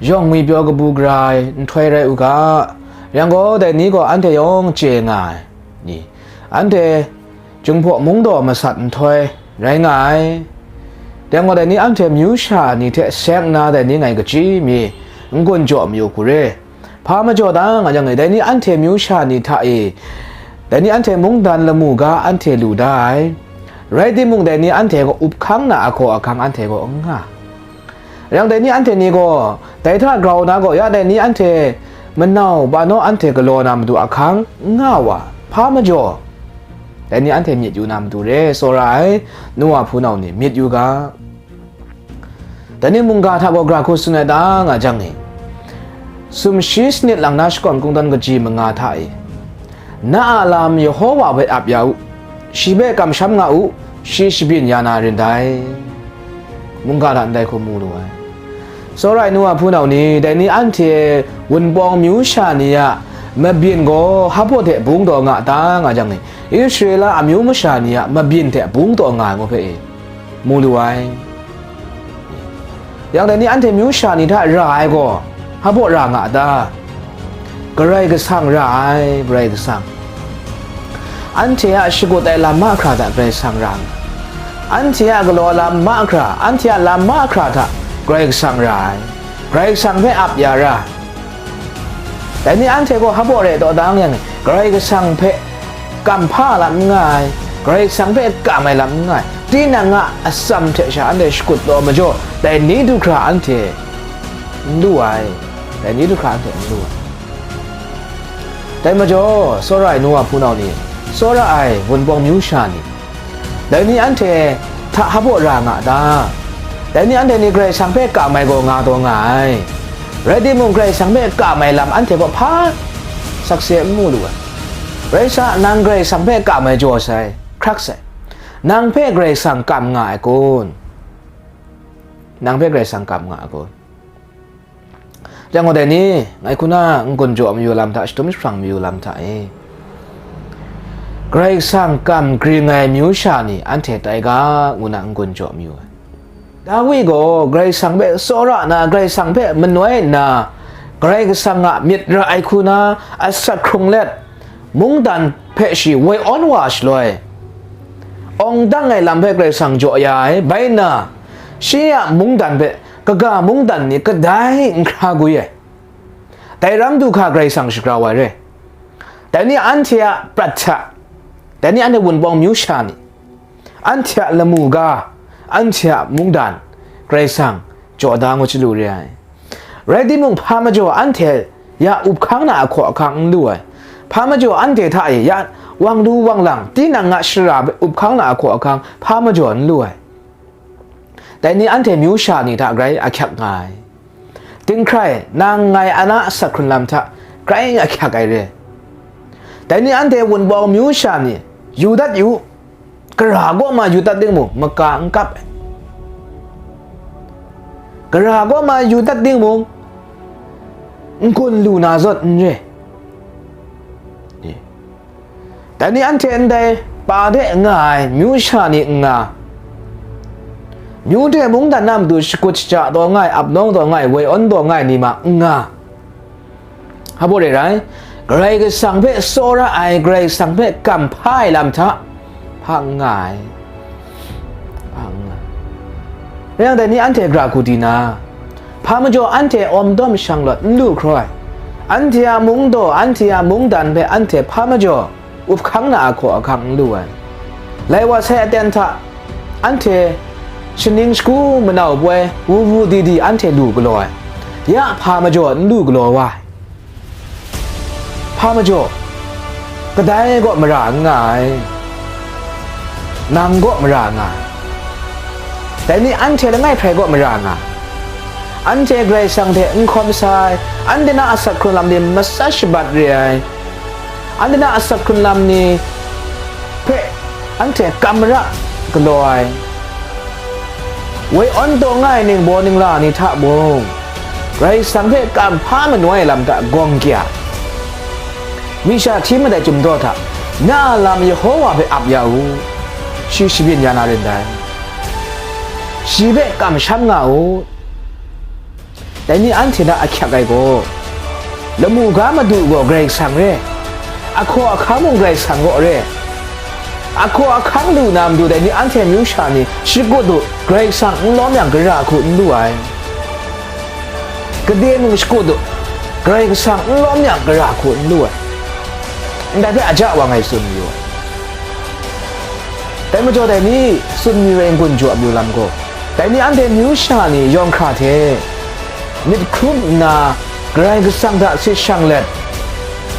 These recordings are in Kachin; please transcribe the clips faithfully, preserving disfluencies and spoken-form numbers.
yawng ngwipyaw kabu gara ai nhtoi rai u ga, rai yang gaw, dai ni gaw anhte yawng chye nga ai ni, anhte Jinghpaw mungdaw masat nhtoi rai nga ai. Dai gaw, dai ni anhte myu sha ni hte seng nna dai ni ngai kachyi mi, n-gun jaw mayu hku re. Hpa majaw dang nga jang e, dai ni anhte myu sha ni hta e, dai ni anhte mungdan lamu ga anhte lu da ai. Rai timung, dai ni anhte gaw up hkang na ahkaw ahkang anhte gaw n nga. Rai yang, dai ni anhte ni gaw, dai hta grau na gaw, ya dai ni anhte manau ba naw anhte galaw na matu ahkang n nga wa, hpa majaw, dai ni anhte myit yu na matu re, tsawra ai, nu wa hpunau ni, myit yu ga. Dai ni mungga hta gaw gara hku tsun ai ta nga jang e, sumshi sanit lang na shakawn kungdawn kaji manga hta e, na a lam Yehova hpe ap ya u, shi hpe kamsham nga u, shi shabyin ya na rin dai. Mungga hta ndai hku mu lu ai. Tsawra ai nu a hpunau ni, dai ni anhte wunpawng myu sha ni a mabyin gaw hpa hte bung taw nga ta nga jang e, Israela amyu masha ni a mabyin hte bung taw nga ai ngu hpe e, mu lu ai. Yang dai ni anhte myu sha ni hta ra ai gaw, hpa ra nga a ta? Karai Kasang ra ai, Karai Kasang. Anhte a shakut ai lam mahkra hta Karai Kasang ra nga ai. Anhte a galaw lam mahkra, anhte a lam mahkra hta Karai Kasang ra ai. Karai Kasang hpe ap ya ra. Dai ni anhte gaw hpa re taw dang yang, Karai Kasang hpe kam hpa lam n nga ai, Karai Kasang hpe kam ai lam n nga ai, tinang a atsam hte sha anhte shakut taw majaw, dai ni du hkra anhte n lu ai, dai ni du hkra anhte n lu ai. Dai majaw, tsawra ai nu wa hpunau ni, tsawra ai wunpawng myu sha ni, dai ni anhte hta hpa ra nga a ta? Dai ni anhte ni Karai Kasang hpe kam ai gaw nga taw nga ai. Rai timung, Karai Kasang hpe kam ai lam anhte gaw hpa sakse n mu lu ai. Rai sa, nang Karai Kasang hpe kam ai jaw sai, hkrak sai. Nang hpe Karai Kasang kam nga ai kun? Nang hpe Karai Kasang kam nga ai kun? Rai yang gaw, dai ni, ngai hku na n-gun jaw mayu lam hta, shadum jahprang mayu lam hta e, Karai Kasang kam gring ai myu sha ni anhte tai ga, ngu na n-gun jaw mayu ai. Dawi gaw Karai Kasang hpe tsawra na, Karai Kasang hpe manoi nna, Karai Kasang a myit ra ai hku na asak hkrung let, mungdan hpe shi woi awn wa shaloi, awng dang ai lam hpe Karai Kasang jaw ya ai, bai nna, shi a mungdan hpe kaga mungdan ni kadai n hkra gwi ai. Dai ram du hkra Karai Kasang shagrau ai re. Dai ni anhte a prat hta, dai ni anhte wunpawng myu sha ni, anhte a lamu ga, anhte a mungdan, Karai Kasang jaw da ngu chyalu re ai. Rai timung, hpa majaw anhte ya up hkang na ahkaw ahkang n lu ai. Hpa majaw anhte hta e ya wang lu wang lang, tinang a shara hpe up hkang na ahkaw ahkang hpa majaw n lu ai. Dai ni anhte myu sha ni hta grai ahkyak nga ai. Dinghkrai, nang ngai a na asak hkrun lam hta grai ahkyak ai re. Dai ni anhte wunpawng myu sha ni, yu dat yu, gara kaw ma yu dat timung, maka n kap ai. Gara kaw ma yu dat timung, n-gun lu na zawn n re. Dai ni anhte ndai pa de nga ai myu sha ni n nga, myu de mungdan na matu shakut shaja taw nga ai, ap nawng taw nga ai, woi awn taw nga ai ni ma n nga. Hpa re rai, Karai Kasang hpe tsawra ai, Karai Kasang hpe kam hpa ai lam hta hpa n nga ai. Hpa n nga. Rai yang, dai ni anhte gara hku di na, hpa majaw anhte awm dawm shanglawt n lu hkraw ai. Anhte a mungdaw, anhte a mungdan hpe anhte hpa majaw up hkang na ahkaw ahkang n lu ai. Lai wa sai aten hta, anhte shaning shagu manau poi, wu wu di di anhte lu galaw ai. Ya hpa majaw n lu galaw wa ai. Hpa majaw, kadai kaw mara n nga ai, nang kaw mara nga ai. Dai ni anhte langai hprai kaw mara nga ai. Anhte Karai Kasang hte n hkawm sa ai, anhte na asak hkrun lam ni matsat shabat re ai, anhte na asak hkrun lam ni hpe anhte kam mara galaw ai, woi awn taw nga ai ningbaw ningla ni hta mung, Karai Kasang hpe kam hpa manoi ai lam hta gawng kya, mi sha hti mat ai chyum daw hta, na a lam Yehova hpe ap ya u, shi shabyin ya na rin dai, shi hpe kamsham nga u. Dai ni anhte hta ahkyak ai gaw, lamu ga madu gaw Karai Kasang re, ahkaw ahkang mung Karai Kasang kaw re. Ahkaw ahkang lu na matu dai ni anhte amyu sha ni shakut u, Karai Kasang n lawm yang, gara hku n lu ai. Gade mung shakut u, Karai Kasang n lawm yang, gara hku n lu ai. Ndai hpe aja wa ngai tsun mayu ai. Dai majaw dai ni tsun mayu ai n-gun jaw mayu lam gaw, dai ni anhte amyu sha ni yawng hkra hte myit hkrum nna, Karai Kasang hta sit shang let,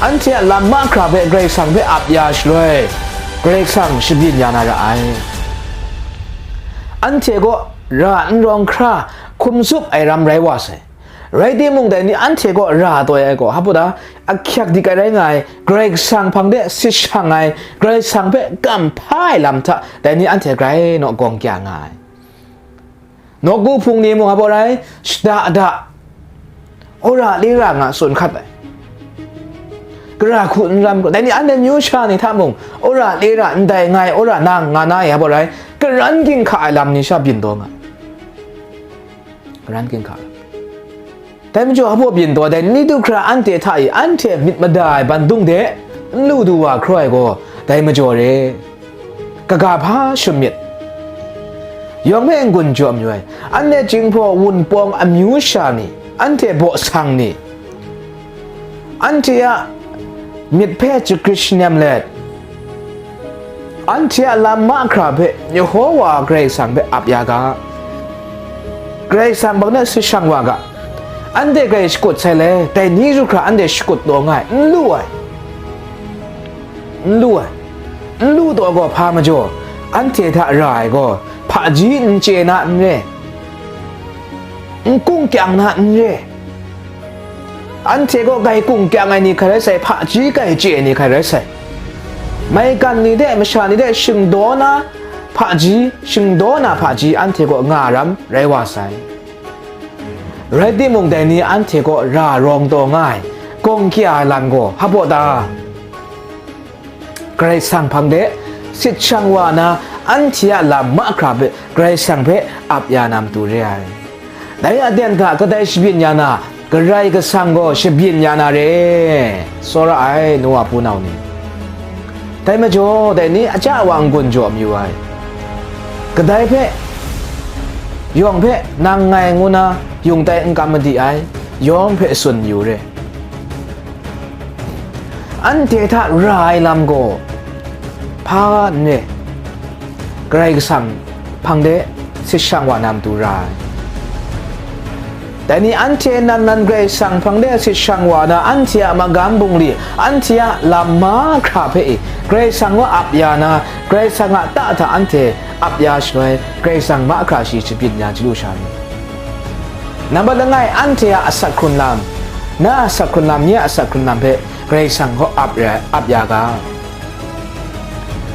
anhte a lam mahkra hpe Karai Kasang hpe ap ya shaloi, Karai Kasang shabyin ya na ra ai. Anhte kaw ra n rawng hkra hkum tsup ai ram rai wa sai. Rai timung, dai ni anhte kaw ra taw ai gaw, hpa da, ahkyak dik ai rai nga ai, Karai Kasang hpang de sit shang ai, Karai Kasang hpe kamhpa ai lam hta, dai ni anhte grai naw gawng kya nga ai. Nawku hpung ni mung hpa rai, shada da, wora le ra nga tsun hkat ai. Gara hku n ram gaw, dai ni anhte amyu sha ni hta mung, wora le ra ndai nga ai, wora nang nga na ai hpa rai, karan ginhka ai lam ni sha byin taw nga ai. Karan ginhka. Dai majaw, hpa byin taw ai dai ni du hkra anhte hta i, anhte myit mada ai bandung de n lu du wa hkraw ai gaw, dai majaw re. Kaga hpa shum myit. Yawng hpe n-gun jaw mayu ai. Anhte Jinghpaw Wunpawng amyu sha ni, anhte baw sang ni, anhte a myit hpe chagrit shanem let, anhte a lam mahkra hpe Yehowa Karai Kasang hpe ap ya ga. Karai Kasang hpang de sit shang wa ga. Anhte grai shakut sai le, dai ni du hkra anhte shakut taw nga ai, n lu ai. N lu ai. N lu taw gaw hpa majaw, anhte hta ra ai gaw, hpaji n chye na n re, n kung kyang na n re. Anhte gaw grai kung kyang ai ni hkrai rai sai, hpaji grai chye ai ni hkrai rai sai. Maigan ni de, masha ni de shingdaw na hpaji, shingdaw na hpaji anhte gaw nga ram rai wa sai. Rai timung, dai ni anhte kaw ra rawng taw nga ai, gawng kya ai lam gaw, hpa baw ta? Karai Kasang hpang de sit shang wa na, anhte a lam mahkra hpe Karai Kasang hpe ap ya na matu re ai. Dai aten hta kadai shabyin ya na, Karai Kasang gaw shabyin ya na re, tsawra ai, nu wa hpu nau ni. Dai majaw, dai ni aja wa n-gun jaw mayu ai. Kadai hpe, yawng hpe nang ngai ngu na yung tai n kam madi ai, yawng hpe tsun mayu re. Anhte hta ra ai lam gaw, hpa n re, Karai Kasang hpang de sit shang wa na matu ra ai. Dai ni anhte nan nan Karai Kasang hpang de sit shang wa na, anhte a magam bungli, anhte a lam mahkra hpe e, Karai Kasang wa ap ya na, Karai Kasang a ta hta anhte ap ya shaloi, Karai Kasang mahkra shi shabyin ya chyalu sha ni. Nambat langai, anhte a asak hkrun lam, na a asak hkrun lam, nye a asak hkrun lam hpe Karai Kasang gaw ap ya, ap ya ga.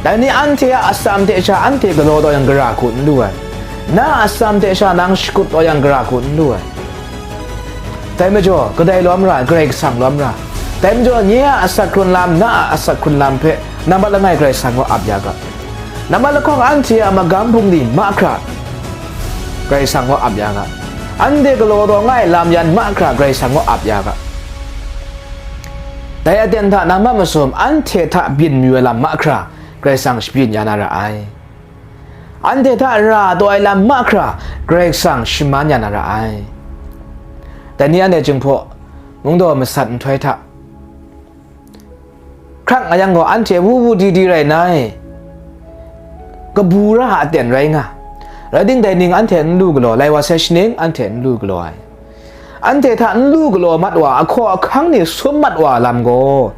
Dai ni anhte a atsam hte sha anhte galaw taw yang gara hku n lu ai. Na a atsam hte sha nang shakut taw yang gara hku n lu ai. Dai majaw, kadai lawm ra, Karai Kasang lawm ra. Dai majaw, nye a asak hkrun lam, na a asak hkrun lam hpe nambat langai Karai Kasang gaw ap ya ga. Nambat lahkawng anhte a magam bungli mahkra Karai Kasang gaw ap ya ga. Anhte galaw taw nga ai lam yan mahkra Karai Kasang gaw ap ya ga. Dai aten hta nambat masum anhte hta byin mayu ai lam mahkra Karai Kasang shabyin ya na ra ai. Anhte hta ra taw ai lam mahkra Karai Kasang shaman ya na ra ai. Dai ni anhte Jinghpaw mungdaw masat nhtoi hta hkrak nga yang gaw, anhte wu wu di di rai nna, kabu ra aten rai nga. Rai timung, dai ning anhte n lu galaw, lai wa sai shaning anhte n lu galaw ai. Anhte hta n lu galaw mat wa, ahkaw ahkang ni sum mat wa lam gaw,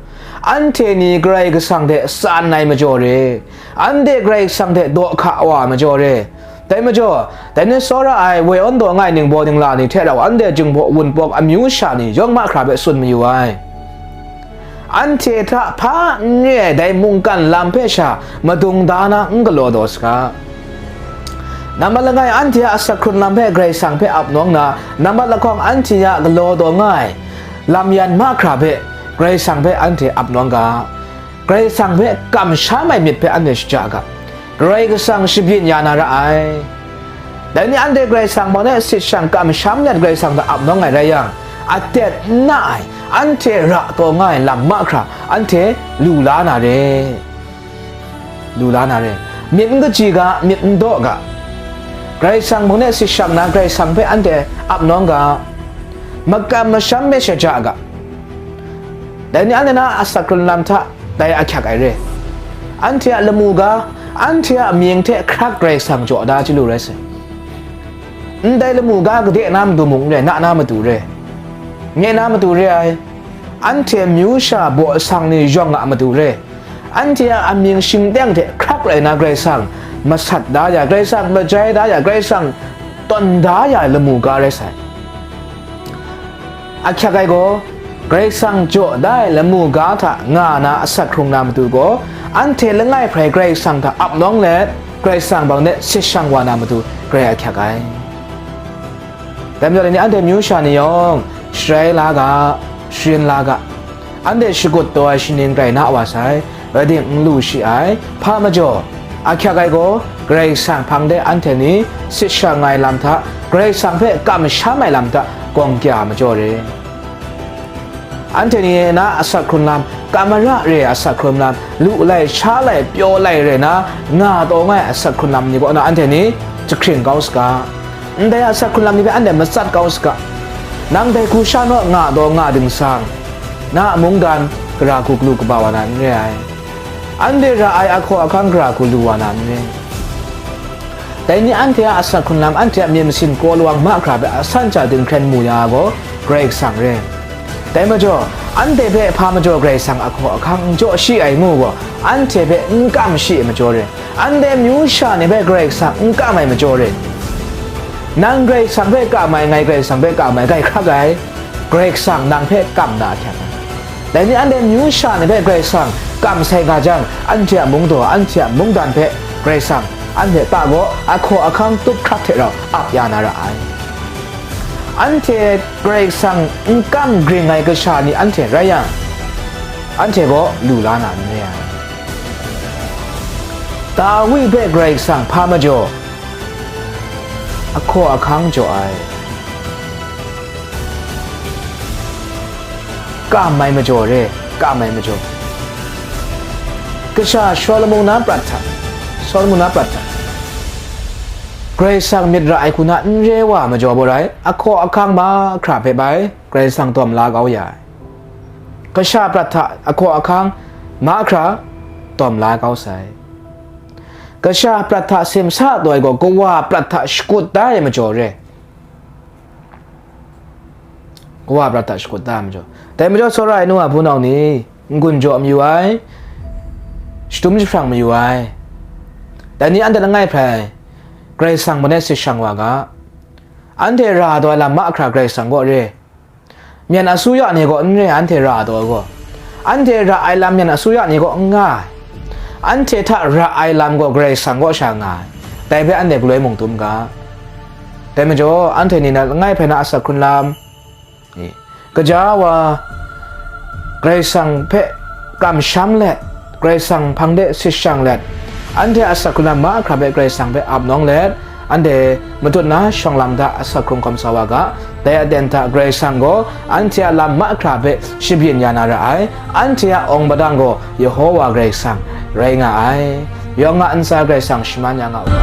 anhte ni Karai Kasang hte tsan ai majaw re, anhte Karai Kasang hte daw hka wa ai majaw re, dai majaw, dai ni tsawra ai woi awn daw nga ai ningbaw ningla ni hte rau anhte Jinghpaw Wunpawng amyu sha ni yawng mahkra hpe tsun mayu ai. Anhte hta hpa n re ai dai mungkan lam hpe sha madung da na n galaw daw saga. Nambat langai, anhte a asak hkrun lam hpe Karai Kasang hpe ap nawng na, nambat lahkawng anhte a galaw daw nga ai lam yan mahkra hpe Karai Kasang hpe anhte ap nawng ga. Karai Kasang hpe kamsham ai myit hpe anhte shaja ga. Karai Kasang shabyin ya na ra ai. Dai ni anhte Karai Kasang hpang de sit shang kamsham let Karai Kasang hta ap nawng ai rai yang, aten n na ai, anhte ra taw nga ai lam mahkra, anhte lu la na re. Lu la na re. Myit n kaji ga, myit n daw ga. Karai Kasang hpang de sit shang na Karai Kasang hpe anhte ap nawng ga. Makam masham hpe shaja ga. Dai ni anhte na asak hkrun lam hta dai ahkyak ai re. Anhte a lamu ga, anhte a mying hte hkrak Karai Kasang jaw da chyalu rai sai. Ndai lamu ga gade na matu mung n rai, na na matu re. Nye na matu re ai. Anhte myu sha baw sang ni yawng a matu re. Anhte a amying shingteng hte hkrak rai na Karai Kasang masat da ya, Karai Kasang majai da ya, Karai Kasang tawn da ya ai lamu ga rai sai. Ahkyak ai gaw, Karai Kasang jaw da ai lamu ga hta nga na asak hkrung na matu gaw, anhte langai hprai Karai Kasang hta ap nawng let, Karai Kasang hpang de sit shang wa na matu grai ahkyak ai. Dai majaw, dai ni anhte myu sha ni yawng, sharai la ga, sharin la ga, anhte shakut taw ai shaning rai na wa sai, rai ting n lu shi ai, hpa majaw, ahkyak ai gaw, Karai Kasang hpang de anhte ni sit shang ai lam hta, Karai Kasang hpe kamsham ai lam hta, gawng kya majaw re. Anhte ni na asak hkrun lam, kamara re asak hkrun lam, lu lai, sha lai, pyaw lai re na, nga taw nga ai asak hkrun lam ni kaw na anhte ni jahkring kau saga. Ndai asak hkrun lam ni hpe anhte matsat kau saga. Nang dai hku sha naw nga taw nga dingsang, na a mungdan gara hku galu kaba wa na n re ai. Anhte ra ai ahkaw ahkang gara hku lu wa na n re. Dai ni anhte a asak hkrun lam, anhte a myit masin kraw lawang mahkra hpe a san cha dinghkren mu ya ai gaw, Karai Kasang re. Dai majaw, anhte hpe hpa majaw Karai Kasang ahkaw ahkang n jaw shi ai ngu gaw, anhte hpe n kam shi ai majaw re. Anhte myu sha ni hpe Karai Kasang n kam ai majaw re. Nang Karai Kasang hpe kam ai, ngai Karai Kasang hpe kam ai, grai hkrak ai. Karai Kasang nang hpe kam na ahkyak ai. Dai ni anhte myu sha ni hpe Karai Kasang kam sai nga jang, anhte a mungdaw, anhte a mungdan hpe Karai Kasang anhte ta gaw ahkaw ahkang tup hkrak hte rau ap ya na ra ai. Anhte Karai Kasang n kam gring ai kasha ni anhte rai yang, anhte gaw lu la na n re ai. Dawi hpe Karai Kasang hpa majaw ahkaw ahkang jaw ai. Kam ai majaw re, kam ai majaw. Kasha Shawlumon na prat hta, Shawlumon na prat hta, Karai Kasang myit ra ai hku na n re wa majaw baw rai, ahkaw ahkang mahkra hpe bai Karai Kasang tawm la kau ya ai. Kasha prat hta ahkaw ahkang mahkra tawm la kau sai. Kasha prat hta simsa taw ai gaw, kawa prat hta shakut da ai majaw re. Kawa prat hta shakut da ai majaw. Dai majaw, tsawra ai nu a hpunau ni, n-gun jaw mayu ai, shadum jahprang mayu ai. Dai ni anhte langai hprai Karai Kasang hpang de sit shang wa ga. Anhte ra taw ai lam mahkra Karai Kasang kaw re. Myen asuya ni kaw n re, anhte ra taw ai gaw. Anhte ra ai lam myen asuya ni kaw n nga ai. Anhte hta ra ai lam gaw Karai Kasang kaw sha nga ai. Dai hpe anhte galoi mung dum ga. Dai majaw, anhte ni na langai hpe na asak hkrun lam, e, gaja wa Karai Kasang hpe kamsham let, Karai Kasang hpang de sit shang let, anhte a asak hkrung lam mahkra hpe Karai Kasang hpe ap nawng let, anhte matut na shawng lam hta asak hkrung hkawm sa wa ga. Dai aten hta Karai Kasang gaw anhte a lam mahkra hpe shabyin ya na ra ai. Anhte a awng padang gaw Yehowa Karai Kasang rai nga ai. Yawng a ntsa Karai Kasang shaman ya nga u ga.